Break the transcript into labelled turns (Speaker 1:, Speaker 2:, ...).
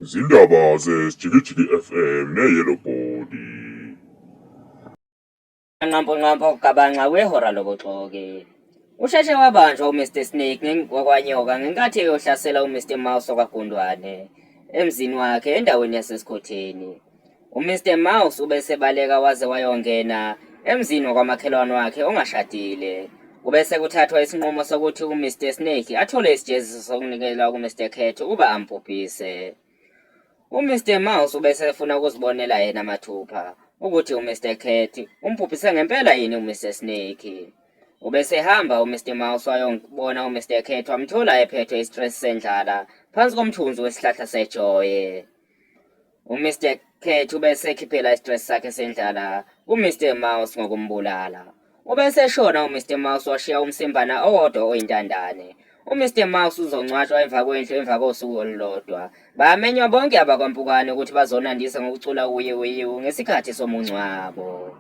Speaker 1: Izindaba zeSjikijiki FM neYellow Body.
Speaker 2: Nqampo nqampo gabanxa wehora lobuxoki. Usheshe wabanjwa uMr Snake wakwanyoka ngenkathi eyohlasela uMr Mouse wakwaGundwane emzini wakhe endaweni yaseSikhotheni. UMr Mouse ubesebaleka waze wayongena emzini wakwamakhelwane wakhe ongashadile. Kube sekuthathwa isinqumo sokuthi uMr Snake athole isijeziso sokunikelwa kuMr Cat ukuba ambhubhise. UMr Mouse ubesefuna ukuzibonela yena mathupha ukuthi uMr Cat umbhubhise ngempela yini uMr Snake. Ubesehamba uMr Mouse wayobona uMr Cat wamthola ephethwe i-stress sendlala phansi komthunzi wesihlahla sejoye. UMr Cat ubesekhiphela i-stress sakhe sendlala kuMr Mouse ngokumbulala. Ubeseshona uMr Mouse washiya umsimbana owodwa oyintandane. UMr Mouse uzongcwatshwa emva kwendlu emva kosuku olulodwa. Bamenywa bonke abakwaMpukane ukuthi bazonandisa ngokucula uyiwu yiwu ngesikhathi somungcwabo.